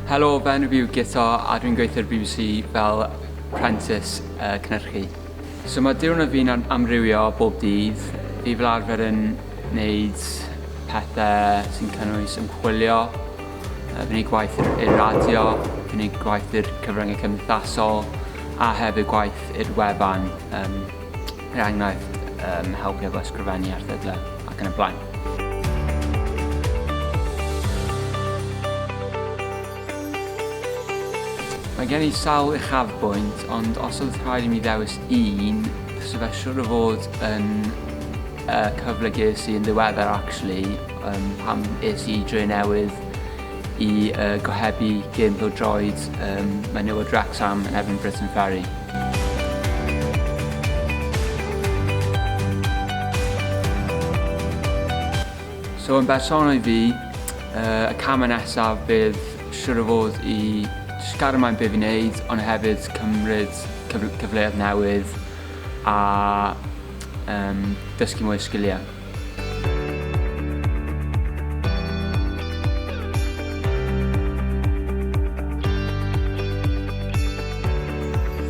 Helo, fy enw fi yw Guto a dwi'n gweithio i'r BBC fel prentis uh, cynhyrchu. So mae diwrnod fi'n amrywio bob dydd. Fi fel arfer yn wneud pethau sy'n cynnwys ymchwilio, uh, fi'n gwneud gwaith i'r radio, fi'n gwneud gwaith i'r cyfryngau cymdeithasol a hefyd gwaith i'r wefan. Um, er enghraifft, um, helpu efo ysgrifennu erthyglau ac yn y blaen. Mae gen i sawl uchafbwynt, ond os oedd rhaid i mi ddewis un, so fe siwr o fod yn uh, cyfle ges i yn ddiweddar actually, um, pam es i Dre Newydd i uh, gohebu gêm pêl-droed um, menywod Wrexham yn erbyn Britain Ferry. So yn bersonol i fi, uh, y camau nesaf bydd siwr o fod i jyst gario ymlaen be fi'n neud, ond hefyd cymryd cyfleoedd newydd a um, dysgu mwy o sgiliau.